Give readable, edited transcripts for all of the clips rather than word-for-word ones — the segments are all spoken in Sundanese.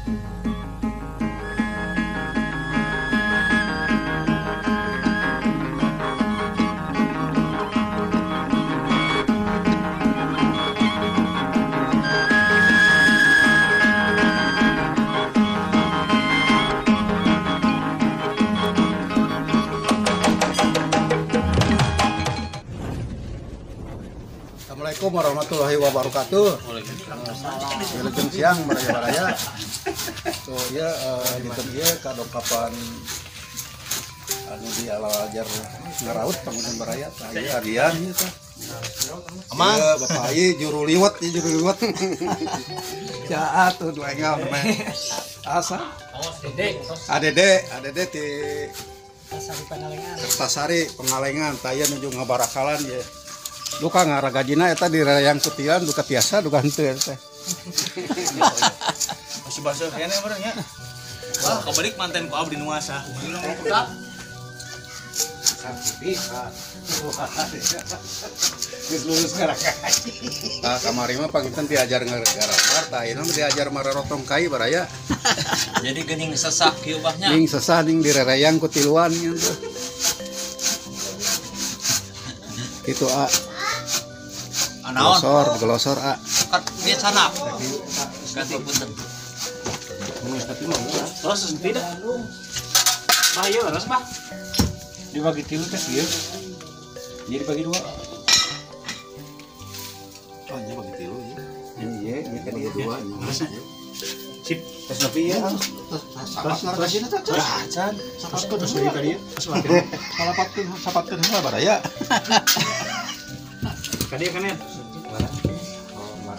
Assalamualaikum warahmatullahi wabarakatuh. Wilujeng siang baraya-baraya. So ya dinten ieu kadongkapan anu di ala ajar ngaraut pangundan baraya tah ieu adian ieu tah. Amang Bapak ieu juru liwet ieu juru liwet. Jaat tuh dua enggal namanya. Asa? Adede, adede ti Kertasari Pengalengan tah ieu nuju ngabarakalan ye. Duka ngaragajina eta di rayang kutilan duka tiasa duka henteu eta. Masih basah kayaknya bareng ya. Wah, kabalik manten ku abdi nu ngasah. Geus lulus ngaragaji. Tah kamari mah panginten diajar ngaramar, tah ayeuna mah diajar mararotong kai baraya. Jadi geuning sesah kieu bahnya. Ning sesah ning direrayang ku tiluan nya tuh. Itu a. Glosor, glosor a. Kat dia sana. Ganti punten. Terus tidak. Bah ieu leres bah. Dibagi tilu teh ieu. Jadi dibagi dua. Oh, nya bagi tilu ieu. Iya, ieu kan ieu dua. Sip, terus nepi ya. Terus terus acan. Terus dari tadi ya. Salapatkeun sapatkeun heula baraya. Kadi kan ya. Oh, mak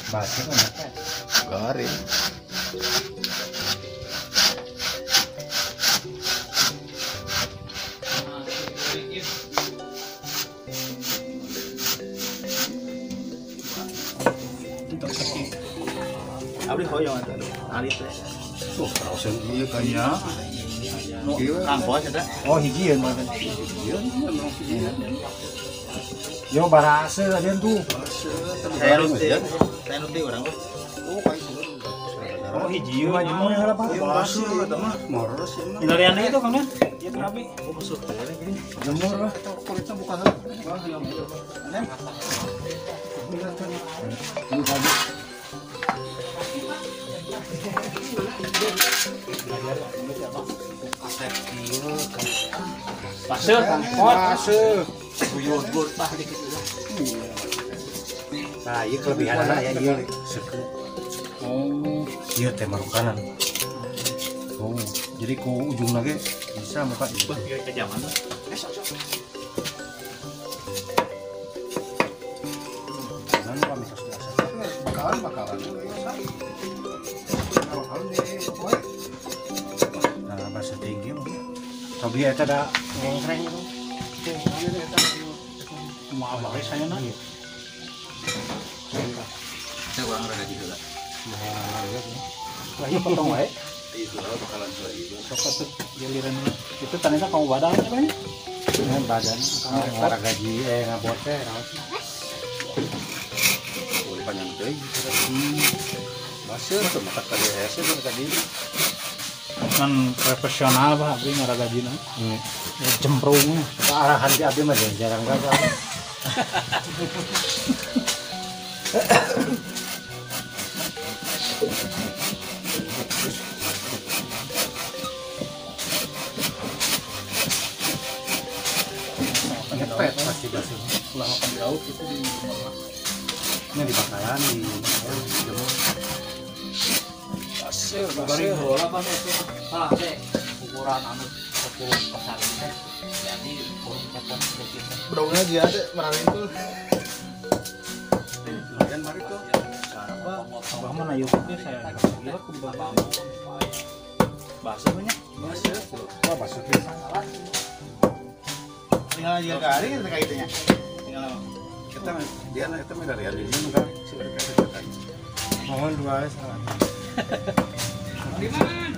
baca kan garing. Abdi hoyong atuh alit teh. Oh, kaosan ieu kaya. Kangkos eta. Oh, hijieun mah. Yo barase adian tuh. Saya rusti. Saya rusti urang. Oh, hiji mah jemur heula Pak. Barase eta mah moros ya mah. Inariana itu kan ya? Ieu kenapa? Oh, masuk. Jemur lah. Kulitnya buka heula. Ini tadi. Pasir, pasir. Buyur tah dikit. Nah, ieu kelebihanna ya ieu seukeut. Oh, ieu teh marukanan. Oh, jadi ku ujungna ge bisa muka ieu. Bah, ieu kejaman. Nan kami tos biasa. Bakalan bakalan. Bakalan di poe. Nah, bahasa tinggi mah. Tapi eta da ngengkreng itu. Mau abah saya na. Saya urang rada heula. Lah ieu potong wae. Itu lah bakalan heula ieu. Sok atuh giliran itu ternyata kamu badan apa ini? Ini badan ngaragaji ngabot teh raos. Oh, panjang deui. Baseur tuh makat tadi hese tadi. Kan profesional bah abdi ngaragajina. Jemprungnya. Arahan di abdi mah jarang gagal. Ngepet pasti basah. Ulah makan di laut itu di rumah. Ini di bakaran di jemur. Basah, garing bola apa itu? Ah, teh ukuran anu 10 pasar teh. Jadi kurang cepot sedikit. Bedongnya dia teh merangin tuh. Dan mari tuh. Abah mah na YouTube saya gila ku babang. Basah banyak. Basah. Wah, basah pisan. Tinggal aja garing itu kayak gitunya. Tinggal apa? Kita dia kita mah dari hari ini kan si mereka kayak. Mohon dua salah. Di mana?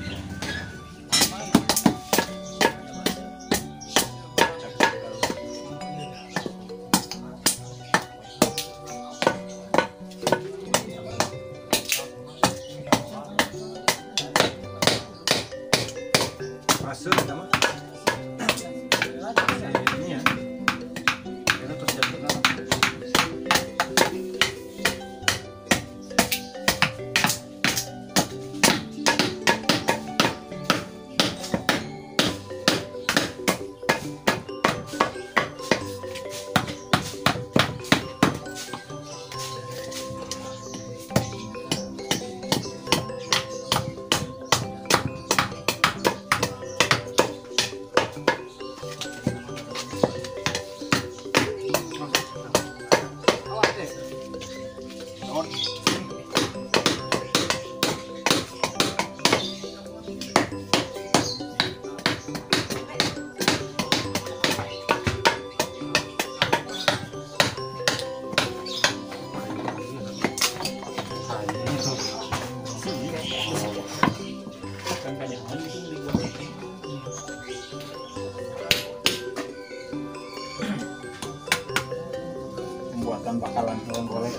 Ankole.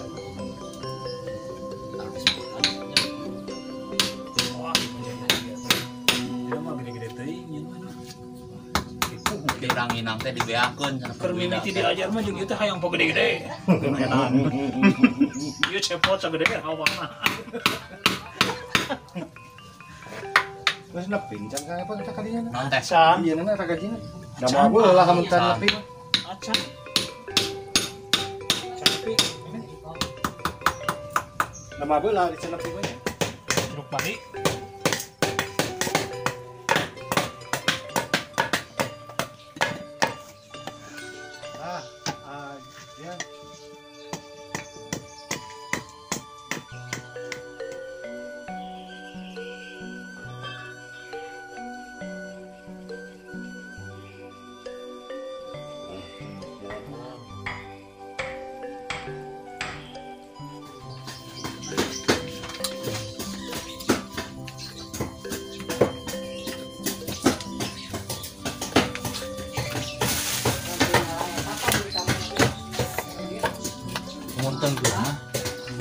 Wah, dia mah gede-gede teuing nyeun mah. Dirang inang teh dibeakeun cenah. Keur mimiti diajar mah jeung ieu teh hayang po gede-gede. Ieu cepot sagede ge hawana. Terus neping can ka apa kita kadinya? Naon teh? Acan. Ieu na ragajina. Da moal lah kamu tan nepi mah. Acan. Nepi. Da moal lah di nepi mah. Jeruk bali. Ah, ya.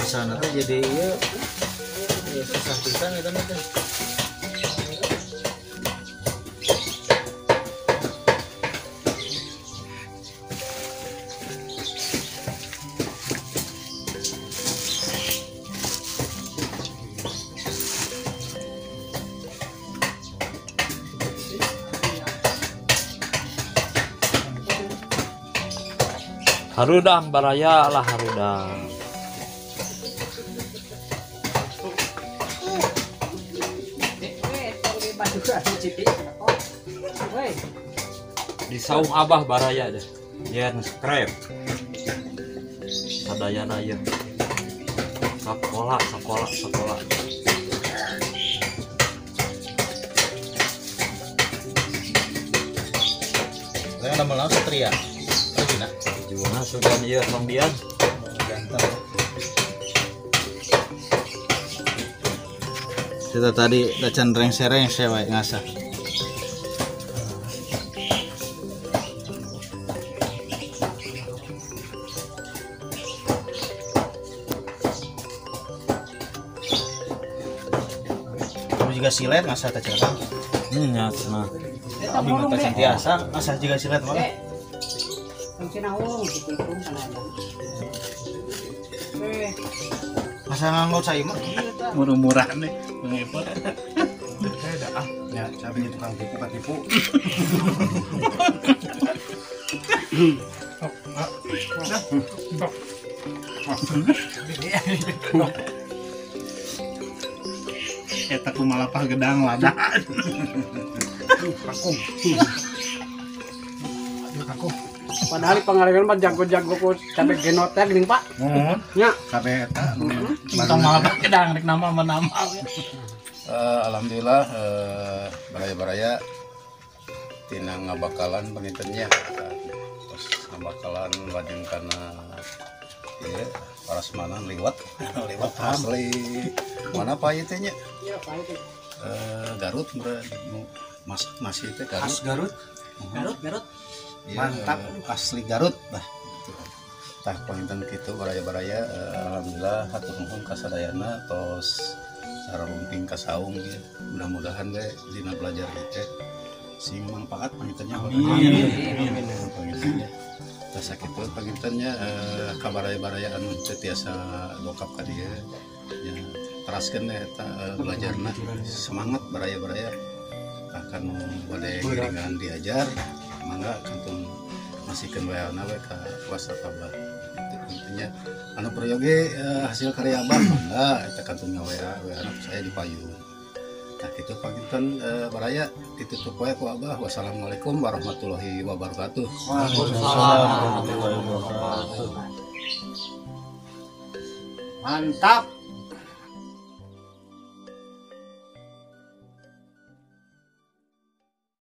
Sana teh jadi ieu ya susah pisan eta mah teh. Harudang baraya lah harudang. Di saung abah baraya deh. Yen subscribe. Sadayana ieu. Sakola sakola sakola. Saya nama lawan Satria. Rajina. Juna sudah ieu songdian. Ganteng. Kita tadi dacan reng-sereng wae ngasah. Kamu juga silet ngasah teh cenah. Nya cenah. Abi mah teh tiasa ngasah juga silet malah. Ngasah nganggo cai mah. Murah-murah nih, ngepot. Beda ah. Ya, cabe tukang tipu katipu. Eta kumalapah gedang lada. Kangkung. Aduh kangkung. Padahal di Pangalengan mah jago-jago ku cabe genotek geuning Pak. Muhun. Nya. Cabe eta. Tong malapah gedang rek nama mah nama. Alhamdulillah baraya-baraya tina ngabakalan pangintennya. Terus ngabakalan lajeng kana ieu parasmanan liwat. Liwat asli. Mana Pak ieu teh nya? Iya Pak itu. Garut masak nasi teh Garut. Khas Garut. Garut, Garut. Ya, mantap asli Garut lah. Tah panginten kitu baraya-baraya alhamdulillah hatur nuhun ka sadayana tos sarumping ka saung ieu. Mudah-mudahan we dina belajar ieu teh sing manfaat pangintennya. Amin. Pangintennya. Tah sakitu pangintennya ka baraya-baraya anu teu tiasa dongkap ka dieu. Ya teraskeun eta belajarna semangat baraya-baraya. Akan bade giringan diajar mangga kantun masihkeun WA-na we ka WhatsApp abah. Itu intinya anu peryogi hasil karya abah mangga eta kantun nga-WA WA-na saya di payung. Nah kitu panginten baraya ditutup wae ku abah. Wassalamualaikum warahmatullahi wabarakatuh. Waalaikumsalam warahmatullahi wabarakatuh. Mantap.